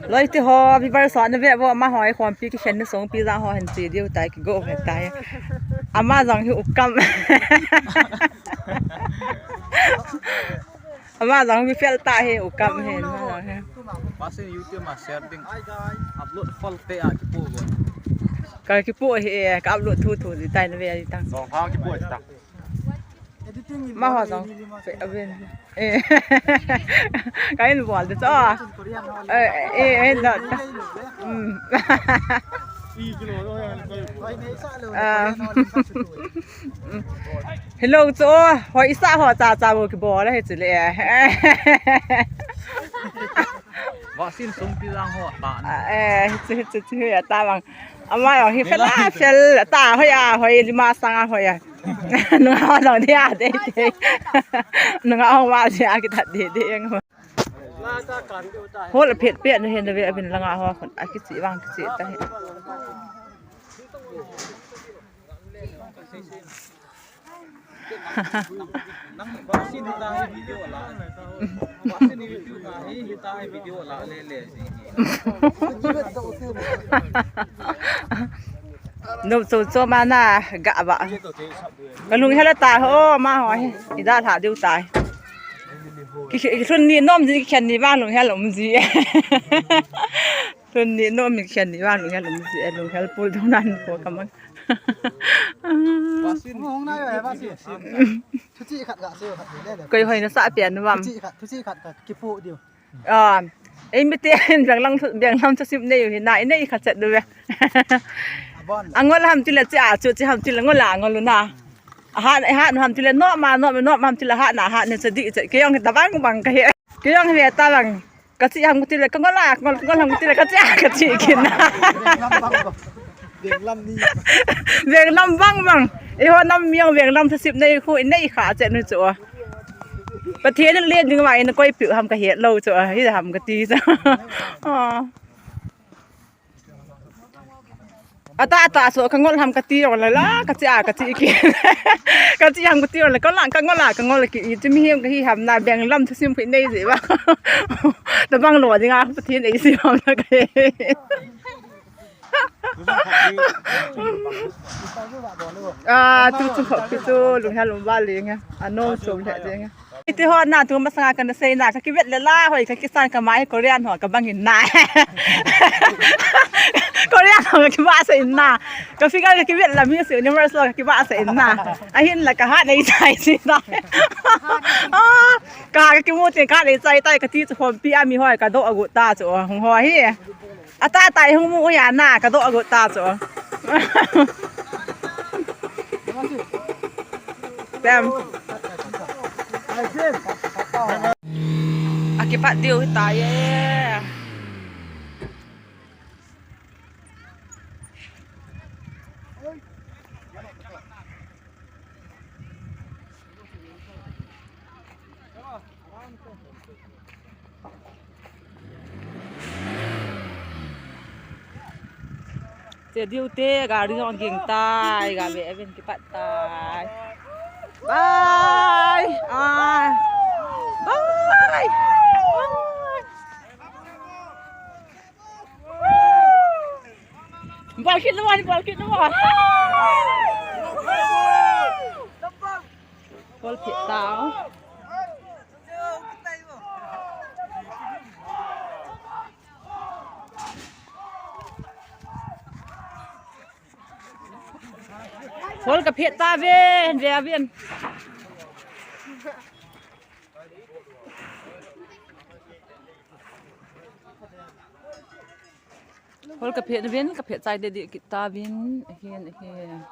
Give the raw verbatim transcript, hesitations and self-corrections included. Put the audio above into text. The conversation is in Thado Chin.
Loi te ho, viewers ho, na ve vo, amaho hi khompi kikhen na songpi jang ho hin che diu tai, kigo ve tai. Ama jong hi ukam. Ama jong hi fel ta hi, ukam hi, ama jong hi. Pasin YouTube ma share ding. Upload fal te a kipu go. Ka kipu hi, ka upload thu thu ji tai na ve ji tang. Song ha kipu ji tang. Amaho jong. Fe aven. Eh. Ka in bol de cho. Eh, eh, eh, no. Hmm. Ah. Hello cho. Hoi sa ho cha cha bo kibol le hi chu le. Vaccine songpi jang ho ta. Ah, eh, chu, chu, chu, ya ta bang. Ama jong hi fel a fel ta, hoi a, hoi lima sang a, hoi a. Nunga ho jong dia de de. Nunga ho ma dia kita de de jeng. Hol phet phet na hin ve abin langa ho khun a kichi vang kichi ta hi. Nang vaccine hi ta hi video la. Vaccine hi video la, hi, hi ta hi video la le le. Nom cho cho ma na ga ba. Ka lunghel ta ho ma ho hi. I da tha diu tai. Ki, ki lhun ni nom ji, ki khen ni vang lunghel um ji. Lhun ni nom, ki khen ni vang lunghel um ji. Lunghel pul dong nan ko ka mang. Vaccine hong na yo, vaccine. Thuchi khat ga se khat le le. Koi hoi na sa pian vam. Thuchi khat, thuchi khat ka kipu diu. Ah, ei mi te beng lam, beng lam thusim nei u hi na, i nei kha chet du ve. Abon. Angol ham tile chi a chu chi ham tile ngol a ngol na. A hat, a hat ham tile no ma, no, no ham tile hat na, hat ne cha di cha. Ke jong ta bang bang ka he. Ke jong he ta bang. Ka chi ham tile ka ngol a, ngol, ngol ham tile ka chi a, ka chi kin na. Beng lam ni. Beng lam bang bang. Eiho nam mi jong beng lam thusim nei khu, i nei kha chet nu chu. Pathen in len ding vang in koi piu ham ka het lou chu, hi ham ka ti chu. Ah. Ata ata chu ka ngol ham ka ti jong le la, ka chi a ka chi ki. Ka chi ham ka ti jong le ka la ka ngol a ka ngol ki i chu mihem ka hi ham na beng lam thusim khu i nei ji va. Ta bang lo ding a Pathen ei si ham na ka he. Ah, tu chu kho ki chu lunghel um va le nge. Anom chom le je nge. Iti ho na tu masanga kana sei na ka kivet le la hoi ka kisan ka mai Korean ho ka bang in na. Korean ho ka kiba sa in na. Ka figure ka kivet la Miss Universe lo ka kiba sa in na. Ahin la ka hat nei chai si na. Ah, ka, ka kimu tin ka nei chai tai ka ti chu khompi a mi hoi ka do agu ta chu hung ho hi. Ata tai hung mu ya na ka do agu ta chu. Tem. Akipat diu hi ta ye. Che diu te, gari jong ging tai, ga ve ven kipat tai. Bye. Ah. Bye. Ball kit naman, ball kit naman. Ball kit tao. Ball ka phet ta ven, ve ven. Ball ka phet ven, ka phet chai de di kita ven, ahin, ahin.